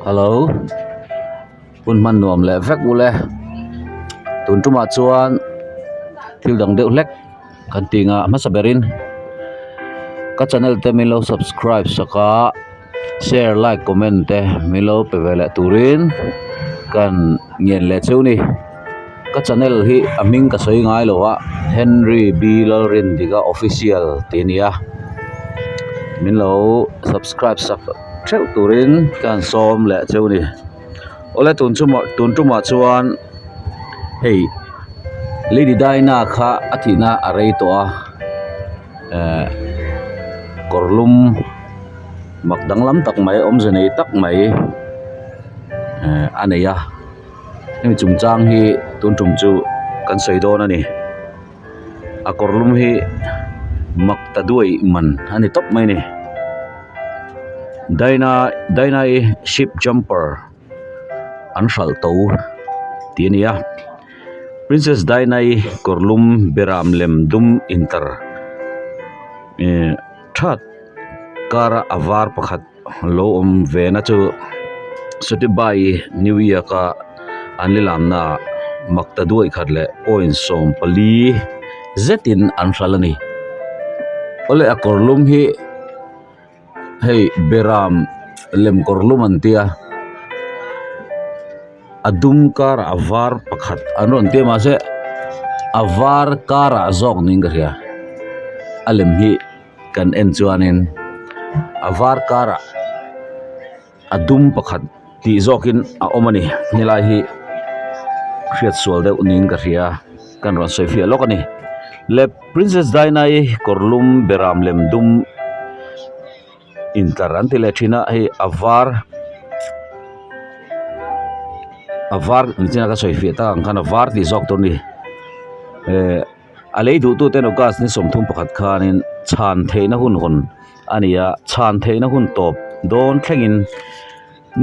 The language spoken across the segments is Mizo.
Hello hun hman nuam leh vek ule tun tumah chuan thil dang deuh hlek kan tih ngah hmasa berin ka channel te min lo subscribe sak a share like comment te min lo pe ve leh turin kan ngen leh cheu ni ka channel hi a hming ka sawi ngai lo a Henry B Lalrindika official tih a ni a min lo subscribe sak theuh turin ka han sawm leh cheu ni awle tun chu maw tun tumah chuan hei lady Diana kha a thihna a rei tawh a ehh kawr lum mak danglam tak mai awmze nei tak mai ehh a nei a hemi chungchang hi tun tum chu kan sawi dawn a ni a kawr lum hi mak ta duai man a ni tawp mai a ni Diana Diana-i ship jumper an hralh to tih a ni a princess Diana-i kawr lum beram lem dum intar ehh that kara a var pakhat lo awm ve na chu Sotheby's New York a an lilamna ah mak ta duai khat leh point 40 zetin an hralh a ni awle a kawr lum hi hei beram lem kawr lum an tia a dum karah a var pakhat an rawn tia mahse a var karah zawk niin ka hria a lem hi. Kan en chuanin a var karah a dum pakhat tih zawkin a awm a ni helai hi hriat sual deuh niin ka hria kan rawn sawi fiah lawk a ni le princess Diana-i kawr lum beram lem dum intlar an ti leh thin a hei a var a var nichina ka sawi fiah tak ang khan a var tih zawk tur a ni eh. A lei duhtuten August ni 31 khanin chhan theihna hun hawn a ni a, chhan theihna hun tawp dawn thlengin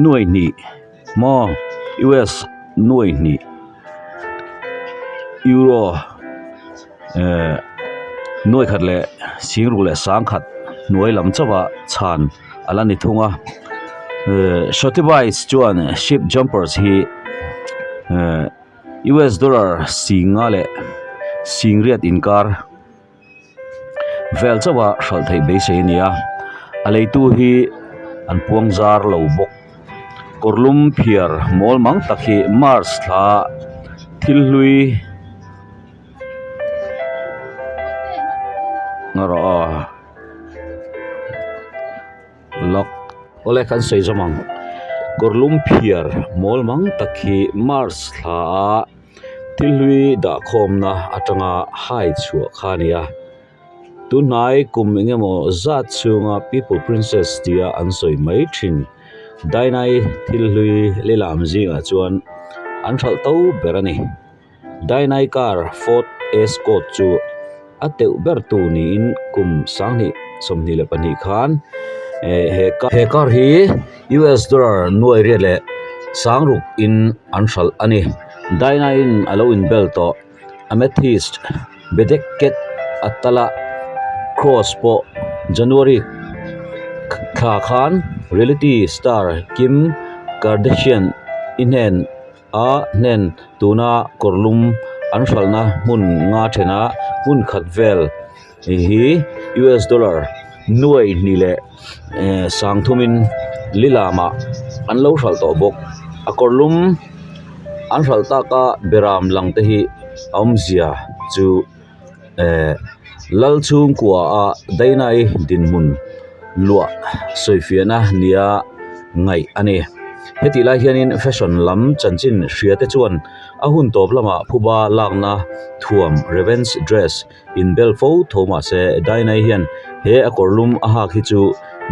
nuai hnih maw US nuai hnih euro eh nuai khat leh singruk leh sangkhat hnuai lam chauha chhan a la ni thung a eh Sotheby's chuan ship jumpers hi eh. US dollar singa leh singriat inkar vel chauh a hralh theih beisei a ni a a leitu hi an puang zar lo bawk kawr lum phiar mawl mang tak hi march thla thil hlui ngarawh aw. Lawk awle kan sawi zawm ang kawr lum phiar mawl mang tak hi march thla a thil hlui dah khawmna atanga hai chhuah kha a ni a tunhnai kum eng emaw zat chhunga people princess tia an sawi mai thin Diana-i thil hlui lilam zingah chuan an hralh to ber a ni. Diana-i car Ford Escort chu a teuh ber tu niin kum 2022 khan he car hi US dollar nuai riat leh sangruk in an hralh a ni. Diana-in a lo inbel tawh Amethyst Bedekket Atala Cross pawh January thla khan reality star Kim Kardashian-i hnen a hnen tuna kawr lum an hralhna hmun nga thena hmun khat vel hi US dollar nuai hnih leh eh sang thumin lilamah an lo hralh tawh bawk a kawr lum an hralh taka beram lang te hi a awmzia chu. Eh lal chhungkua a Dainai dinhmun luah sawifiahna nia ngaih a ni. Hetih lai hianin fashion lam chanchin hria te chuan a hun tawp lamah phuba lakna thuam revenge dress inbel fo tho mahse Dainai hian he a kawr lum a hak hi chu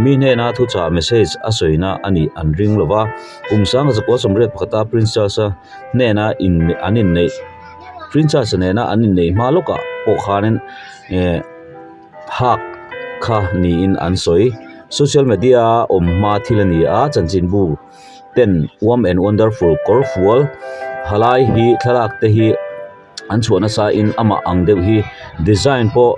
mi hnena thuchah message a sawina a nih an ring lova kum 1981 a Prince Charles-a hnena an inneih. Princess nena an inneih hma lawkah pawh khanin eh hak kha niin an sawi social media a awm hma thil a ni a chanchinbu ten warm and wonderful kawr fual ha lai hi thlalak te hi an chhuah nasa in amah ang deuh hi design pawh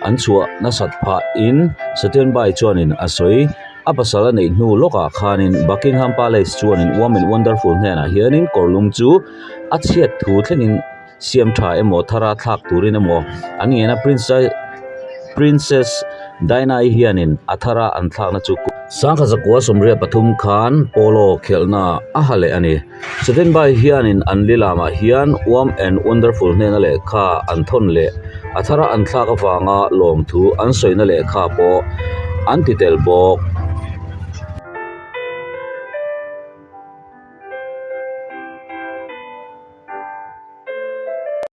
an chhuah nasat phah in Satyenbai chuanin a sawi. A pasal a neih hnu lawkah khanin Buckingham Palace chuanin Warm and Wonderful hnenah hianin kawrlum chu a chhiat thu thlengin siam tha emaw thara thlak turin emaw an ngen a Princess Diana-i hianin a thara an thlakna chu Sangha zakua 83 khan polo khelhna a ha leh a ni. Sotenbai hianin an lilamah hian Warm and Wonderful hnena lehkha an thawn leh a thara an thlak avanga lawmthu an sawina lehkha pawh an ti tel bawk.